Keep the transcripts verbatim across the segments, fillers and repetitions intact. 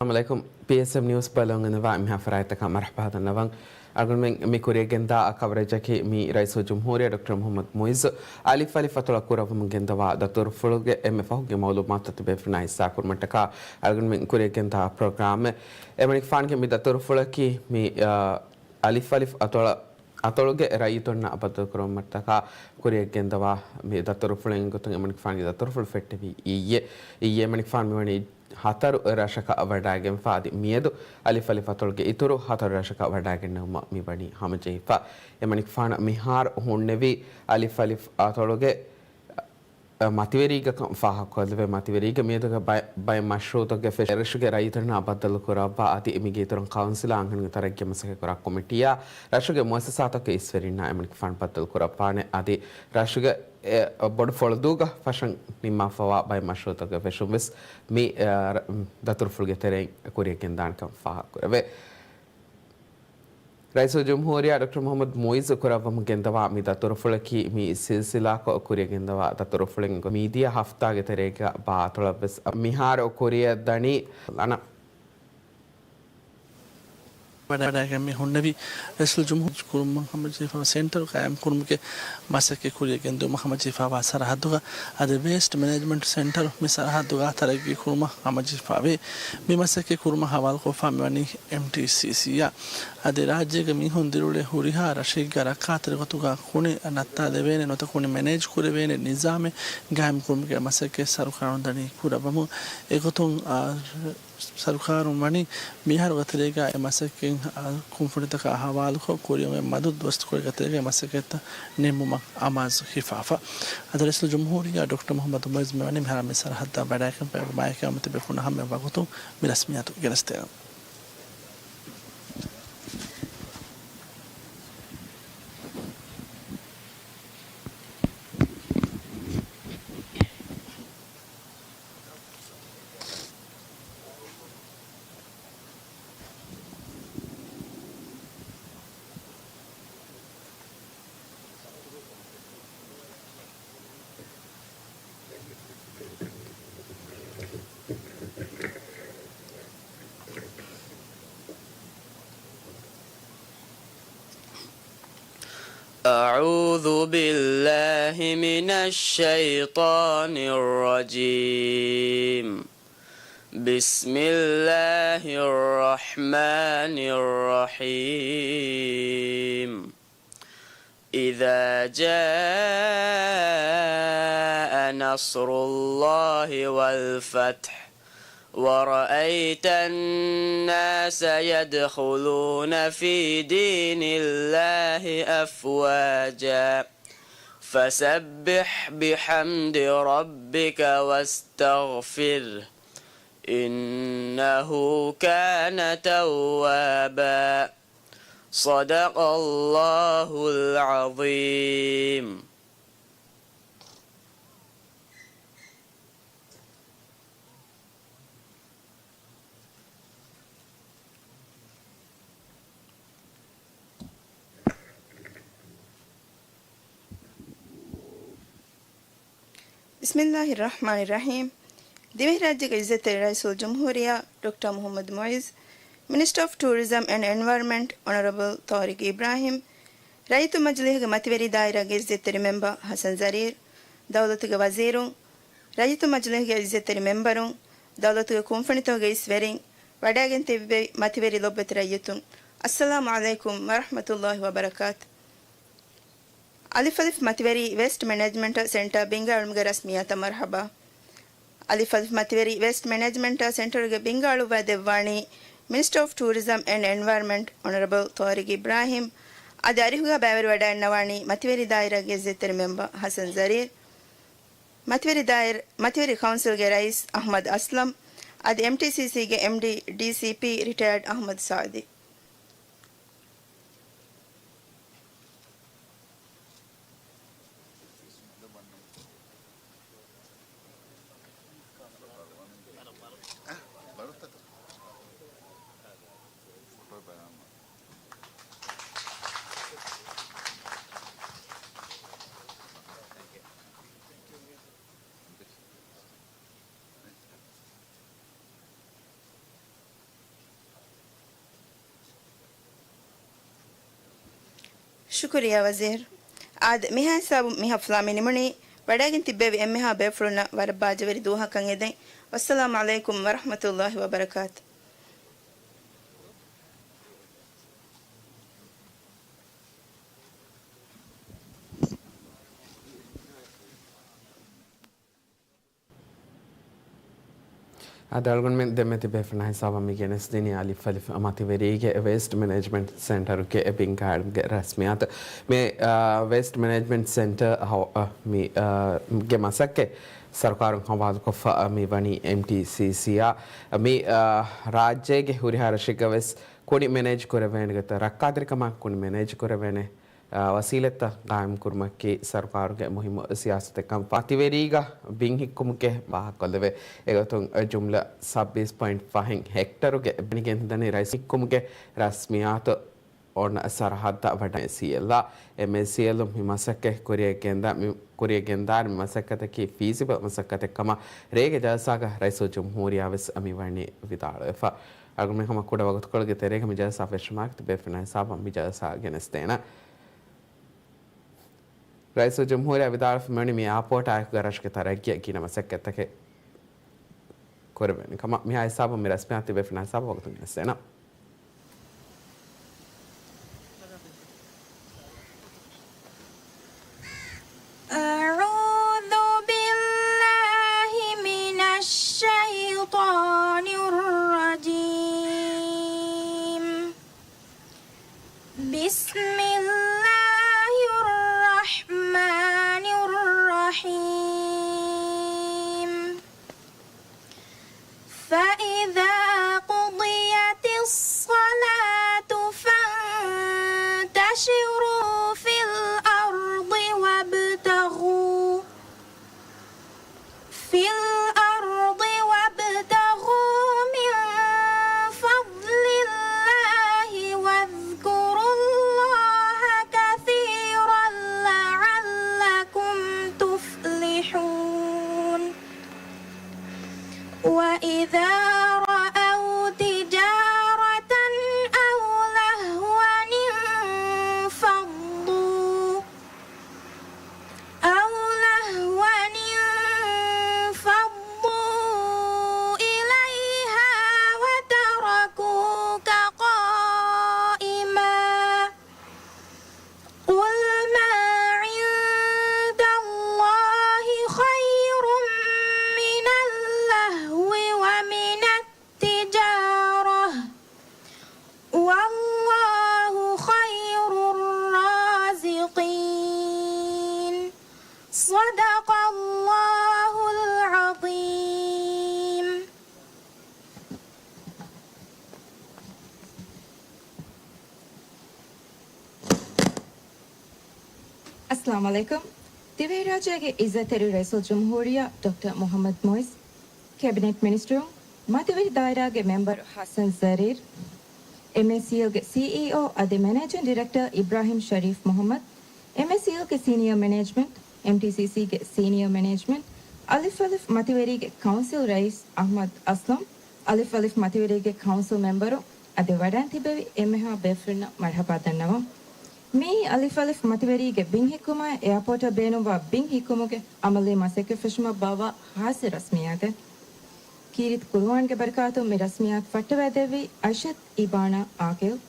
އައްސަލާމު ޢަލައިކުމް. ޕީއެސްއެމް ނިއުސް ބަލަން އަންނަވާ މިހާ ފަރާތްތަކަށް މަރުޙަބާ ދަންނަވަން. އަޅުގަނޑުމެން މި ކުރިއަށް ގެންދާ ކަވަރޭޖަކީ މި ރައީސުލްޖުމްހޫރިއްޔާ ޑޮކްޓަރ މުޙައްމަދު މުޢިއްޒު އަލިފް އަލިފް އަތޮޅަށް ކުރައްވަމުން ގެންދަވާ ދަތުރުފުޅުގެ އެންމެ ފަހުގެ މަޢުލޫމާތު ތިބޭފުޅުންނާ ހިއްސާކުރުމަށްޓަކާ އަޅުގަނޑުމެން ކުރިއަށް ގެންދާ ޕްރޮގްރާމެއް. އެމަނިކުފާނުގެ މި ދަތުރުފުޅަކީ މި، އަ، އަލިފް އަލިފް އަތޮޅަށް އަތޮޅުގެ ރައްޔިތުންނާ ބައްދަލުކުރުމަށްޓަކާ ކުރިއަށް ގެންދަވާ މި ދަތުރުފުޅެއް ގޮތުން އެމަނިކުފާނުގެ ދަތުރުފުޅު ފެއްޓެވީ އިއްޔެ. އިއްޔެ އެމަނިކުފާނު މިވަނީ ހަތަރު ރަށަކަށް ވަޑައިގެންފަ އަދި މިއަދު އަލިފް އަލިފް އަތޮޅުގެ އިތުރު ހަތަރު ރަށަކަށް ވަޑައިގެންނެވުމަށް މިވަނީ ހަމަޖެހިފަ. އެމަނިކުފާނު މިހާރު ހުންނެވީ އަލިފް އަލިފް އަތޮޅުގެ މަތިވެރީގަކަން ފާހަގަކޮށްލެވޭ. މަތިވެރީގަ މިއަދުގެ ބައެއް، ބައެއް މަޝްރޫޢުތަކުގެ ފެށި ރަށުގެ ރައްޔިތުންނާ ބައްދަލުކުރައްވާ އަދި މީގެ އިތުރުން ކައުންސިލާ އަންހެނުންގެ ތަރައްގީ މަސައްކަތްކުރާ ކޮމިޓީއާ ރަށުގެ މުއައްސަސާތަކުގެ އިސްވެރިންނާ އެމަނިކުފާނު ބައްދަލުކުރައްވާނެ. އަދި ރަށުގެ އެ، ބޮޑު ފޮޅުދޫގަ ފަށަން ނިންމާފަވާ ބައެއް މަޝްރޫޢުތަކުގެ ފެށުން ވެސް މި، އެ، ރ-، ދަތުރުފުޅުގެ ތެރެއިން ކުރިއަށް ގެންދާނެކަން ފާހަގަކުރެވޭ. ރައީސުލްޖުމްހޫރިއްޔާ ޑޮކްޓަރ މުޙައްމަދު މުޢިއްޒު ކުރައްވަމުން ގެންދަވާ މި ދަތުރުފުޅަކީ މި ސިލްސިލާކޮށް ކުރިއަށް ގެންދަވާ ދަތުރުފުޅެއް. މިދިޔަ ހަފްތާގެ ތެރޭގަ ބާ އަތޮޅަށް ވެސް މިހާރު ކުރިއަށް ދަނީ ލަނަ. ވަޑައިގެން މި ހުންނެވި ރައީސުލް ޖުމްހޫރިއްޔާ ކުރުމަށް ހަމަޖެހިފައިވާ ސެންޓަރު ޤާއިމް ކުރުމުގެ މަސައްކަތް ކުރިއަށް ގެންދިއުމަށް ހަމަޖެހިފައިވާ ސަރަހައްދުގަ އަދި ވޭސްޓް މެނޭޖްމަންޓް ސެންޓަރު މި ސަރަހައްދުގަ ތަރައްގީ ކުރުމަށް ހަމަޖެހިފައިވޭ. މި މަސައްކަތް ކުރުމަށް ހަވާލުކޮށްފަ މިވަނީ އެމްޓީސީސީއާ. އަދި ރާއްޖޭގެ މީހުން ދިރިއުޅޭ ހުރިހާ ރަށެއްގަ ރައްކާތެރި ގޮތުގަ ކުނި ނައްތާލެވޭނެ ނުވަތަ ކުނި މެނޭޖް ކުރެވޭނެ ނިޒާމެއް ގާއިމް ކުރުމުގެ މަސައްކަތް ސަރުކާރުން ދަނީ ކުރައްވަމުން. އެގޮތުން، އާ، ސަރުކާރުން ވަނީ މިހާރުގެ ތެރޭގަ އެ މަސައްކަތް، އާ، ކުންފުނިތަކާ ހަވާލުކޮށް ކުރިއަށް އޮތް މަދު ދުވަސްތަކުގެ ތެރޭގަ އެ މަސައްކަތްތައް ނިންމުމަށް އަމާޒު ހިފާފަ. އަދި ރައީސުލް ޖުމްހޫރިއްޔާ ޑޮކްޓަރ މުޙައްމަދު މުޢިއްޒު މިވަނީ މިހާރު މި ސަރަހައްދަށް ވަޑައިގެންފައި މާތް ކިޔަމަންތެރި ބޭފުޅުންނާ ހަމަޔަށް ވަގުތުން މި ރަސްމިއްޔާތު ގެނެސްދޭނަން. أعوذ بالله من الشيطان الرجيم. بسم الله الرحمن الرحيم. إذا جاء نصر الله والفتح ورأيت الناس يدخلون في دين الله أفواجا فسبح بحمد ربك واستغفره إنه كان توابا. صدق الله العظيم. بسم الله الرحمن الرحيم. ދިވެހިރާއްޖޭގެ އިއްޒަތްތެރި ރައީސުލްޖުމްހޫރިއްޔާ ޑޮކްޓަރ މުޙައްމަދު މުޢިއްޒު، މިނިސްޓަރ އޮފް ޓޫރިޒަމް އެންޑް އެންވަޔަރަންމަންޓް އޮނަރަބަލް ޠާރިޤް އިބްރާހިމް، ރައްޔިތު މަޖިލީހުގެ މަތިވެރި ދާއިރާގެ އިއްޒަތްތެރި މެމްބަރ ޙަސަން ޒަރީރް، ދައުލަތުގެ ވަޒީރުން، ރައްޔިތު މަޖިލީހުގެ އިއްޒަތްތެރި މެމްބަރުން، ދައުލަތުގެ ކުންފުނިތަކުގެ އިސްވެރިން، ވަޑައިގެން ތިއްބެވި މަތިވެރި ލޮބުވެތި ރައްޔިތުން، އައްސަލާމު ޢަލައިކުމް ވަރަޙްމަތުﷲި ވަބަރަކާތު. އަލިފް އަލިފް މަތިވެރި ވޭސްޓް މެނޭޖްމަންޓް ސެންޓަރ ބިންގާޅުމުގެ ރަސްމިއްޔާތަށް މަރުޙަބާ. އަލިފް އަލިފް މަތިވެރި ވޭސްޓް މެނޭޖްމަންޓް ސެންޓަރުގެ ބިންގާޅުއްވައިދެއްވާނީ މިނިސްޓަރ އޮފް ޓޫރިޒަމް އެންޑް އެންވަޔަރަންމަންޓް އޮނަރަބަލް ޠާރިޤް އިބްރާހިމް، އަދި އަރިހުގަ ބައިވެރިވަޑައިންނަވާނީ މަތިވެރި ދާއިރާގެ އިއްޒަތްތެރި މެމްބަރ ޙަސަން ޒަރީރް، މަތިވެރި ދާއިރް-، މަތިވެރި ކައުންސިލްގެ ރައީސް އަޙްމަދު އަސްލަމް، އަދި އެމްޓީސީސީގެ އެމްޑީ ޑީސީޕީ ރިޓަޔާޑް އަޙްމަދު ސާދި. ޝުކުރިއްޔާ ވަޒީރު. އާދެ، މިހާ ހިސާބުން މި ހަފްލާ މި ނިމުނީ. ވަޑައިގެން ތިއްބެވި އެންމެހާ ބޭފުޅުންނަށް ވަރަށް ބާޖަވެރި ދުވަހަކަށް އެދެން. ވައްސަލާމު ޢަލައިކުމް ވަރަޙްމަތުﷲި ވަބަރަކާތު. އާދެ، އަޅުގަނޑުމެން ދެންމެ ތިބޭފުޅުންނާ ހިސާބަށް މި ގެނެސްދިނީ އަލިފް އަލިފް މަތިވެރީގެ ވޭސްޓް މެނޭޖްމަންޓް ސެންޓަރުގެ ބިން ގާތްގެ ރަސްމިއްޔާތު. މި، އާ، ވޭސްޓް މެނޭޖްމަންޓް ސެންޓަރ ހަ-، އާ، މި، އާ، ގެ މަސައްކަތް ސަރުކާރުން ހަވާލުކޮށްފަ، އާ، މި ވަނީ އެމްޓީސީސީއާ. މި، އާ، ރާއްޖޭގެ ހުރިހާ ރަށެއްގަ ވެސް ކުނި މެނޭޖް ކުރެވޭނެ ގޮތަށް، ރައްކާތެރިކަމާ ކުނި މެނޭޖް ކުރެވޭނެ އާ، ވަސީލަތްތައް ގާއިމްކުރުމަކީ ސަރުކާރުގެ މުހިއްމު ސިޔާސަތެއްކަން މަތިވެރީގަ ބިން ހިއްކުމުގެ ވާހަކަކޮށްލެވޭ. އެގޮތުން ޖުމްލަ ސައްބީސް ޕޮއިންޓް ފަހެއް ހެކްޓަރުގެ ބިން ގެންދަނީ ރައީސް ހިއްކުމުގެ ރަސްމިއްޔާތު އޮންނަ ސަރަހައްދަށް ވަޑައި އެމްއޭސީއެލްއާ. އެމްއޭސީއެލް މި މަސައްކަތް ކުރިއަށް ގެންދާ، މި ކުރިއަށް ގެންދާނެ މި މަސައްކަތަކީ ފީސިބަލް މަސައްކަތެއް ކަމަށް ރޭގެ ޖަލްސާގަ ރައީސުލްޖުމްހޫރިއްޔާ ވެސް މި ވަނީ ވިދާޅުވެފަ. އަޅުގަނޑުމެން ހަމަ ކުޑަ ވަގުތުކޮޅެއްގެ ތެރޭގަ މި ޖަލްސާ ފެށުމާއެކު ތިބޭފުޅުންނާ ހިސާބަށް މި ޖަލްސާ ގެނެސްދޭނަން. ރައީސުލްޖުމްހޫރިއްޔާ ވިދާޅުވެފަ މިވަނީ މި އެއާޕޯޓާއެކު ރަށުގެ ތަރައްގީއަށް ގިނަ މަސައްކަތްތަކެއް ކުރެވޭނެ ކަމަށް. މިހާ ހިސާބުން މި ރަސްމިއްޔާތު ތިބޭފުޅުންނާ ހިސާބަށް ވަގުތުން ގެނެސްދޭނަން. أعوذ بالله من الشيطان الرجيم. بسم الله الرحمن الرحيم. فإذا قضيت الصلاة فانتشروا في الأرض وابتغوا في الأرض وابتغوا من فضل الله واذكروا الله كثيرا لعلكم تفلحون. وإذا رأوا تجارة أو لهوا انفضوا أو لهوا انفضوا إليها وتركوك قائما. قل ما عند الله خير من اللهو ومن التجارة والله خير الرازقين. صدق الله العظيم. އައްސަލާމު ޢަލައިކުމް. ދިވެހިރާއްޖޭގެ އިއްޒަތްތެރި ރައީސުލްޖުމްހޫރިއްޔާ ޑޮކްޓަރ މުޙައްމަދު މުޢިއްޒު، ކެބިނެޓް މިނިސްޓަރުން، މަތިވެރި ދާއިރާގެ މެމްބަރު ޙަސަން ޒަރީރު، އެމްއޭސީއެލްގެ ސީއީއޯ އަދި މެނޭޖިން ޑިރެކްޓަރ އިބްރާހިމް ޝަރީފް މުޙައްމަދު، އެމްއޭސީއެލްގެ ސީނިއަރ މެނޭޖްމަންޓް، އެމްޓީސީސީގެ ސީނިއަރ މެނޭޖްމަންޓް، އަލިފް އަލިފް މަތިވެރީގެ ކައުންސިލް ރައީސް އަޙްމަދު އަސްލަމް، އަލިފް އަލިފް މަތިވެރީގެ ކައުންސިލް މެމްބަރު އަދި ވަޑައިން ތިއްބެވި އެންމެހާ ބޭފުޅުންނަށް މަރުޙަބާ ދަންނަވަން. މިއީ އަލިފް އަލިފް މަތިވެރީގެ ބިން ހިއްކުމާއި އެއާޕޯޓަށް ބޭނުންވާ ބިން ހިއްކުމުގެ އަމަލީ މަސައްކަތް ފެށުމަށް ބާއްވާ ޚާއްޞަ ރަސްމިއްޔާތެއް. ކީރިތި ޤުރުއާންގެ ބަރަކާތުން މި ރަސްމިއްޔާތު ފައްޓަވައިދެއްވީ އައިޝަތު އިބާނާ އާޤިލް.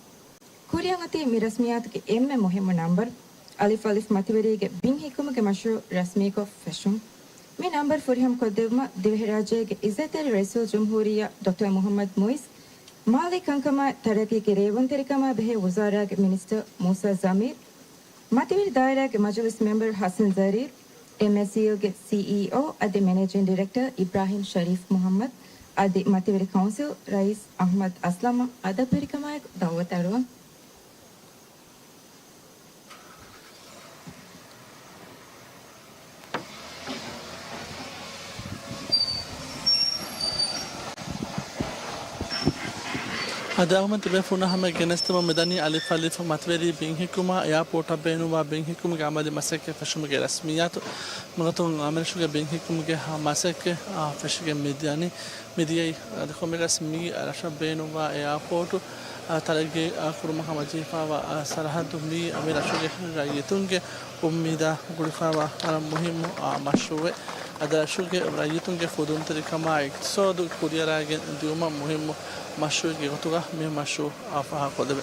ކުރިއަށް އޮތީ މި ރަސްމިއްޔާތުގެ އެންމެ މުހިއްމު ނަންބަރު، އަލިފް އަލިފް މަތިވެރީގެ ބިން ހިއްކުމުގެ މަޝްރޫޢު ރަސްމީކޮށް ފެށުން. މި ނަންބަރު ފުރިހަމަ ކޮށްދެއްވުމަށް ދިވެހިރާއްޖޭގެ އިއްޒަތްތެރި ރައީސުލްޖުމްހޫރިއްޔާ ޑޮކްޓަރ މުޙައްމަދު މުޢިއްޒު، މާލީ ކަންކަމާއި ތަރައްގީގެ ރޭވުންތެރިކަމާ ބެހޭ ވުޒާރާގެ މިނިސްޓަރ މޫސާ ޒަމީރު، މަތިވެރި ދާއިރާގެ މަޖިލިސް މެމްބަރު ޙަސަން ޒަރީރު، އެމްއޭސީއެލްގެ ސީއީއޯ އަދި މެނޭޖިން ޑިރެކްޓަރ އިބްރާހިމް ޝަރީފް މުޙައްމަދު އަދި މަތިވެރި ކައުންސިލް ރައީސް އަޙްމަދު އަސްލަމަށް އަދަބުވެރިކަމާއެކު ދަޢުވަތު އަޅުވަން. އަދި އަޅުގަނޑުމެން ތިބޭފުޅުންނާ ހަމަޔަށް ގެނެސްދެމުން މިދަނީ އަލިފް އަލިފް މަތިވެރި ބިން ހިއްކުމާ އެއާޕޯޓަށް ބޭނުންވާ ބިން ހިއްކުމުގެ އަމަލީ މަސައްކަތް ފެށުމުގެ ރަސްމިއްޔާތު. މިގޮތުން އަމިރަށުގެ ބިން ހިއްކުމުގެ މަސައްކަތް ފެށިގެން މިދިޔަނީ. މިދިޔައީ އަދި ކޮންމެއަކަސް މީ ރަށަށް ބޭނުންވާ އެއާޕޯޓު ތަރައްގީ ކުރުމަށް ހަމަޖެހިފައިވާ ސަރަހައްދު މީ އަމިރަށުގެ ރައްޔިތުންގެ އުއްމީދާ ގުޅިފައިވާ ވަރަށް މުހިއްމު މަޝްރޫއެއް. އަދި ރަށުގެ ރައްޔިތުންގެ ފުދުންތެރިކަމާ އިޤްތިޞާދު ކުރިއަރާގެން ދިއުމަށް މުހިއްމު މަޝްރޫއެއްގެ ގޮތުގަ މި މަޝްރޫއު ފާހަގަކޮށްލެވޭ.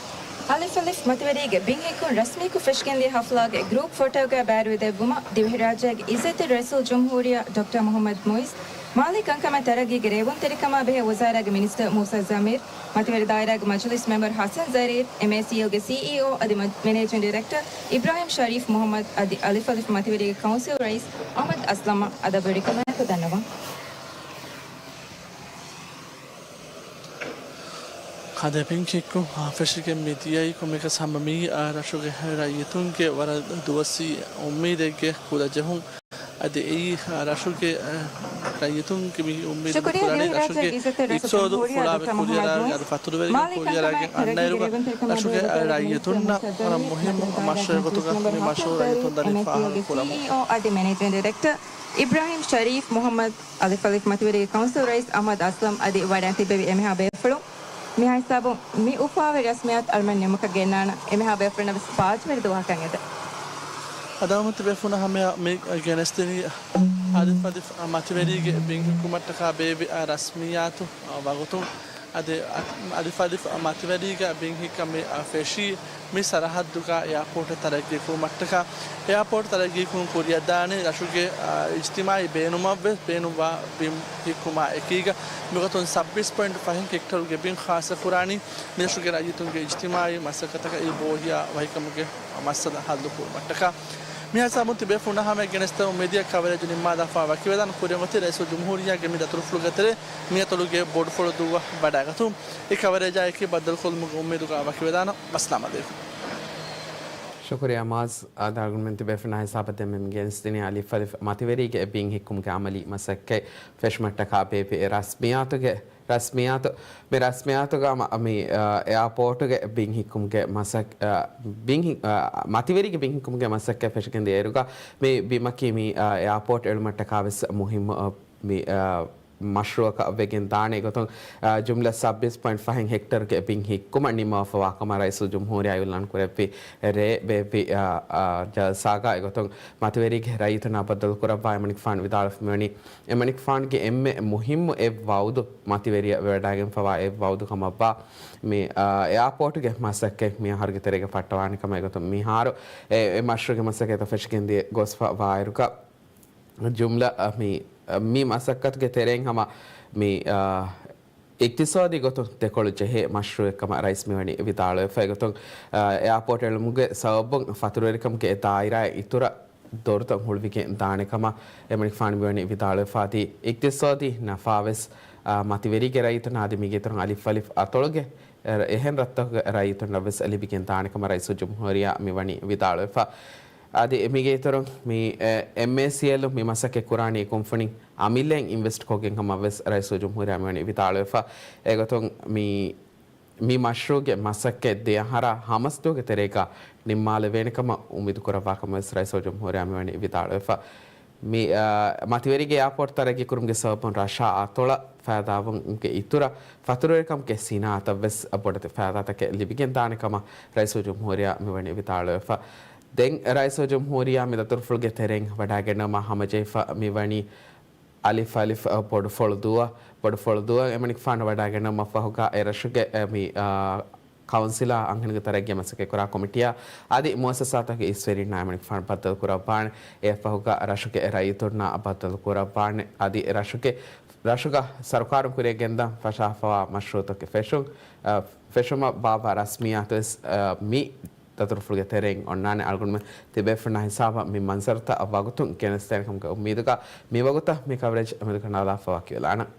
އަލިފް އަލިފް މަތިވެރީގެ ބިން ހިއްކުން ރަސްމީކޮށް ފެށިގެންދިޔަ ހަފްލާގެ ގްރޫޕް ފޮޓޯގަ ބައިވެރިވެދެއްވުމަށް ދިވެހިރާއްޖޭގެ އިއްޒަތްތެރި ރައީސުލްޖުމްހޫރިއްޔާ ޑޮކްޓަރ މުޙައްމަދު މުއިއްޒު، މާލީ ކަންކަމާ ތަރައްގީގެ ރޭވުންތެރިކަމާ ބެހޭ ވުޒާރާގެ މިނިސްޓަރ މޫސާ ޒަމީރު، މަތިވެރި ދާއިރާގެ މަޖިލީސް މެމްބަރު ހަސަން ޒަރީފް، އެމްއޭސީއެލްގެ ސީއީއޯ އަދި މަ-، މެނޭޖިން ޑިރެކްޓަރ އިބްރާހިމް ޝަރީފް މުޙައްމަދު އަދި އަލިފް އަލިފް މަތިވެރީގެ ކައުންސިލް ރައީސް އަޙްމަދު އަސްލަމަށް އަދަބުވެރިކަމާއެކު ދަންނަވަން. އަދި ބިން ހިއްކުން ފެށިގެން މި ދިޔައީ ކޮންމެއަކަސް ހަމަ މިއީ ރަށުގެ ރައްޔިތުންގެ ވަރަށް ދުވަސީ އުއްމީދެއްގެ ކުލަޖެހުން. އަދި އެއީ ރަށުގެ ރައްޔިތުންގެ މި އުއްމީދު ކުރާނީ ރަށުގެ އިޤްތިޞާދު ފުޅާވެ ކުރިއަރާގެން އަންނައިރު ރަށުގެ ރައްޔިތުންނަށް ރަށުގެ ރައްޔިތުންނަށް ވަރަށް މުހިއްމު މަޝްރޫއެއް ގޮތުގަ މި މަޝްރޫއު ރައްޔިތުން ދަނީ ފާހަގަ ކުރަމުން. ސީއީއޯ އަދި މެނޭޖިން ޑިރެކްޓަރ އިބްރާހިމް ޝަރީފް މުޙައްމަދު އަލިފް އަލިފް މަތިވެރިގެ ކައުންސިލް ރައީސް އަޙްމަދު އަސްލަމް އަދި ވަޑައިން ތިއްބެވި އެންމެހާ ބޭފުޅުން. މިހާ ހިސާބުން މި އުފާވެރި ރަސްމިއްޔާތު އަޅުމެން ނިމުމަކަށް ގެންނާނަން. އެންމެހާ ބޭފުޅުންނަށް ވެސް ބާއްޖަވެރި ދުވަހަކަށް އެދެން. އަދި އަޅުގަނޑު ތިބޭފުޅުންނަށް ހަމަޔަށް މި ގެނެސްދިނީ އަލިފް އަލިފް މަތިވެރީގެ ބިން ހިއްކުމަށްޓަކާ ބޭއްވި ރަސްމިއްޔާތު ވަގުތުން. އަދި އަލިފް އަލިފް މަތިވެރީގަ ބިން ހިއްކަން މި ފެށީ މި ސަރަހައްދުގަ އެއާޕޯޓެއް ތަރައްގީ ކުރުމަށްޓަކާ. އެއާޕޯޓް ތަރައްގީކުރުން ކުރިއަށްދާނީ ރަށުގެ، އާ، އިޖްތިމާޢީ ބޭނުމަށްވެސް ބޭނުންވާ ބިން ހިއްކުމާ އެކީގަ. މިގޮތުން ސައްބީސް ޕޮއިންޓް ފަހެއް ހެކްޓަރުގެ ބިން ޚާއްޞަކުރާނީ މިރަށުގެ ރައްޔިތުންގެ އިޖްތިމާޢީ މަސައްކަތަކަށް އެއީ ބޯހިޔާ ވަކިކަމުގެ މައްސަލަ ހައްލު ކުރުމަށްޓަކާ. މިހާ ހިސާބުން ތިބޭފުޅުންނާ ހަމަޔަށް ގެނެސްދެމުން މިދިޔަ ކަވަރޭޖު ނިންމާލާފަ ވަކިވެދާނަން. ކުރިއަށް އޮތީ ރައީސުލްޖުމްހޫރިއްޔާގެ މި ދަތުރުފުޅުގެ ތެރޭ މިއަތޮޅުގެ ބޮޑުފުޅު ދުއްވާ ވަޑައިގަތުން. އެ ކަވަރޭޖާއެކީ ބައްދަލުކޮށްލުމުގެ އުއްމީދުގަ ވަކިވެދާނަން. އައްސަލާމް ޢަލައިކުމް. ޝުކުރިއްޔާ މާޒް. އަދި އަޅުގަނޑުމެން ތިބޭފުޅުންނާ ހިސާބަށް ދެންމެ މި ގެނެސްދިނީ އަލިފް އަލިފް މަތިވެރީގެ ބިން ހިއްކުމުގެ އަމަލީ މަސައްކަތް ފެށުމަށްޓަކާ ބޭއްވި ރަސްމިއްޔާތުގެ، ރަސްމިއްޔާތު، މި ރަސްމިއްޔާތުގަ މަ-، މި، އާ، އެއާޕޯޓުގެ ބިން ހިއްކުމުގެ މަސައް-، އާ، ބިން ހި-، އާ، މަތިވެރީގެ ބިން ހިއްކުމުގެ މަސައްކަތް ފެށިގެން ދިޔައިރުގަ މި ބިމަކީ މި، އާ، އެއާޕޯޓް އެޅުމަށްޓަކާ ވެސް މުހިއްމު، އާ، މި، އާ، މަޝްރޫއަކަށް ވެގެން ދާނެ ގޮތުން، އާ، ޖުމްލަ ސައްބީސް ޕޮއިންޓް ފަހެއް ހެކްޓަރުގެ ބިން ހިއްކުމަށް ނިންމަވާފައިވާ ކަމަށް ރައީސުލްޖުމްހޫރިއްޔާ އިޢުލާން ކުރެއްވި ރޭ ބޭއްވި، އާ، އާ، ޖަލްސާގަ އެގޮތުން މަތިވެރީގެ ރައްޔިތުންނާ ބައްދަލުކުރައްވާ އެމަނިކުފާނު ވިދާޅުވެފަ މިވަނީ، އެމަނިކުފާނުގެ އެންމެ މުހިއްމު އެއް ވައުދު، މަތިވެރިޔަށް ވެވަޑައިގެންފަވާ އެއް ވައުދު ކަމަށްވާ މި، އާ، އެއާޕޯޓުގެ މަސައްކަތް މި އަހަރުގެ ތެރޭގަ ފައްޓަވާނެ ކަމަށް އެގޮތުން މިހާރު އެ، އެ މަޝްރޫއުގެ މަސައްކަތްތައް ފެށިގެން ދިޔަ ގޮސްފަ ވާއިރުގަ ޖުމްލަ، އަ، މި، އަ، މި މަސައްކަތުގެ ތެރެއިން ހަމަ މި، އަ، އިޤްތިޞާދީ ގޮތުން ދެކޮޅު ޖެހޭ މަޝްރޫއެއް ކަމަށް ރައީސް މިވަނީ ވިދާޅުވެފަ. އެގޮތުން، އަ، އެއާޕޯޓް އެޅުމުގެ ސަބަބުން ފަތުރުވެރިކަމުގެ އެ ދާއިރާއަށް އިތުރަށް ދޮރުތައް ހުޅުވިގެން ދާނެ ކަމަށް އެމަނިކުފާނު މިވަނީ ވިދާޅުވެފަ. އަދި އިޤްތިޞާދީ ނަފާވެސް، އަ، މަތިވެރީގެ ރައްޔިތުންނަށް އަދި މީގެ އިތުރުން އަލިފް އަލިފް އަތޮޅުގެ، އެ، އެހެން ރަށްތަކުގެ ރައްޔިތުންނަށް ވެސް ލިބިގެން ދާނެ ކަމަށް ރައީސުލްޖުމްހޫރިއްޔާ މިވަނީ ވިދާޅުވެފަ. އަދި މީގެ އިތުރުން މި، އެ، އެމްއޭސީއެލް މި މަސައްކަތް ކުރާނީ ކުންފުނި އަމިއްލައިން އިންވެސްޓް ކޮށްގެން ކަމަށް ވެސް ރައީސުލްޖުމްހޫރިއްޔާ މިވަނީ ވިދާޅުވެފަ. އެގޮތުން މި، މި މަޝްރޫއުގެ މަސައްކަތް ދެ އަހަރާ ހަމަސްދުވަހުގެ ތެރޭގަ ނިންމާލެވޭނެ ކަމަށް އުއްމީދު ކުރައްވާ ކަމަށް ވެސް ރައީސުލްޖުމްހޫރިއްޔާ މިވަނީ ވިދާޅުވެފަ. މި، އާ، މަތިވެރީގެ އެއާޕޯޓް ތަރައްގީ ކުރުމުގެ ސަބަބުން ރަށާ އަތޮޅަށް ފައިދާވުމުގެ އިތުރަށް ފަތުރުވެރިކަމުގެ ސިނާއަތަށް ވެސް ބޮޑެތި ފައިދާތަކެއް ލިބިގެން ދާނެ ކަމަށް ރައީސުލްޖުމްހޫރިއްޔާ މިވަނީ ވިދާޅުވެފަ. ދެން ރައީސުލްޖުމްހޫރިއްޔާ މި ދަތުރުފުޅުގެ ތެރެއިން ވަޑައިގެންނަވުމަށް ހަމަޖެހިފަ މިވަނީ އަލިފް އަލިފް ބޮޑުފުޅު ދުވަ، ބޮޑުފުޅު ދުވަ އެމަނިކުފާނު ވަޑައިގެންނަވުމަށްފަހުގަ އެ ރަށުގެ، އެ، މި، އާ، ކައުންސިލާ އަންހެނުންގެ ތަރައްގީއަށް މަސައްކަތްކުރާ ކޮމިޓީއާ އަދި މުއައްސަސާތަކުގެ އިސްވެރިންނާ އެމަނިކުފާނު ބައްދަލުކުރައްވާނެ. އެއަށްފަހުގަ ރަށުގެ ރައްޔިތުންނާ ބައްދަލުކުރައްވާނެ. އަދި ރަށުގެ، ރަށުގަ ސަރުކާރުން ކުރިއަށް ގެންދަން ފަށާފަވާ މަޝްރޫއުތަކެއް ފެށުން، އަ، ފެށުމަށް ބާއްވާ ރަސްމިއްޔާތުވެސް، އަ، މި ދަތުރުފުޅުގެ ތެރެއިން އޮންނާނެ. އަޅުގަނޑުމެން ތިބޭފުޅުންނާ ހިސާބަށް މި މަންޒަރުތައް ވަގުތުން ގެނެސްދޭނެ ކަމުގެ އުއްމީދުގަ މިވަގުތަށް މި ކަވަރޭޖް އެމެދު ކަނޑާލާފަ ވަކިވެލާނަން.